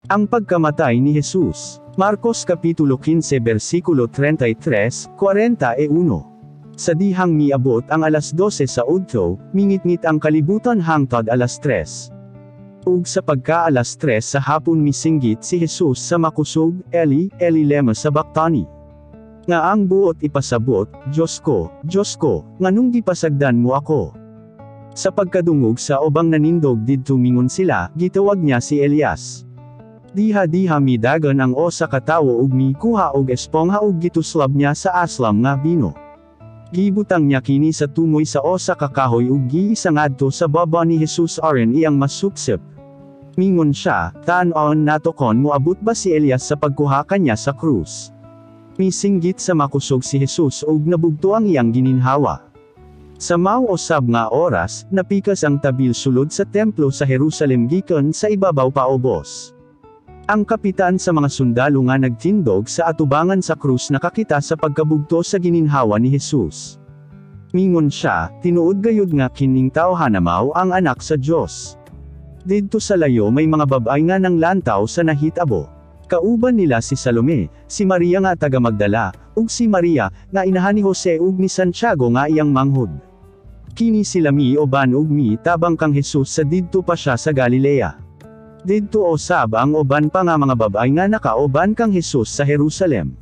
Ang pagkamatay ni Jesus. Marcos Kapitulo 15 versikulo 33, 41. Sa dihang miabot ang alas 12 sa udto, mingitngit ang kalibutan hangtod alas 3. Ug sa pagka alas 3 sa hapon misinggit si Jesus sa makusog, "Eli, Eli lema sabachthani?" Nga ang buot ipasabot, "Diyos ko, Diyos ko, nganong gipasagdan mo ako?" Sa pagkadungog sa ubang nanindog didto mingon sila, "Gitawag niya si Elias." Diha-diha midagan ang usa ka tawo ug mikuha og espongha ug gituslob niya sa aslam nga bino. Gibutang niya kini sa tumoy sa usa ka kahoy ug giisa ngadto sa baba ni Jesus aron iyang masupsop. Mingon siya, "Tan-on nato kon moabot ba si Elias sa pagkuha kanya sa krus." Misinggit sa makusog si Jesus ug nabugto ang iyang gininhawa. Sa mao usab nga oras, napikas ang tabil sulod sa templo sa Jerusalem gikan sa ibabaw paubos. Ang kapitan sa mga sundalo nga nagtindog sa atubangan sa krus nakakita sa pagkabugto sa gininhawa ni Jesus. Mingon siya, "Tinuod gayud nga kining tawhana mao ang Anak sa Dios." Didto sa layo may mga babay nga nanglantaw sa nahitabo. Kauban nila si Salome, si Maria nga taga Magdala, ug si Maria, nga inahan ni Jose ug ni Santiago nga iyang manghud. Kini sila miuban ug mitabang kang Jesus sa didto pa siya sa Galilea. Didto usab ang uban pa nga mga babay nga nakauban kang Jesus sa Jerusalem.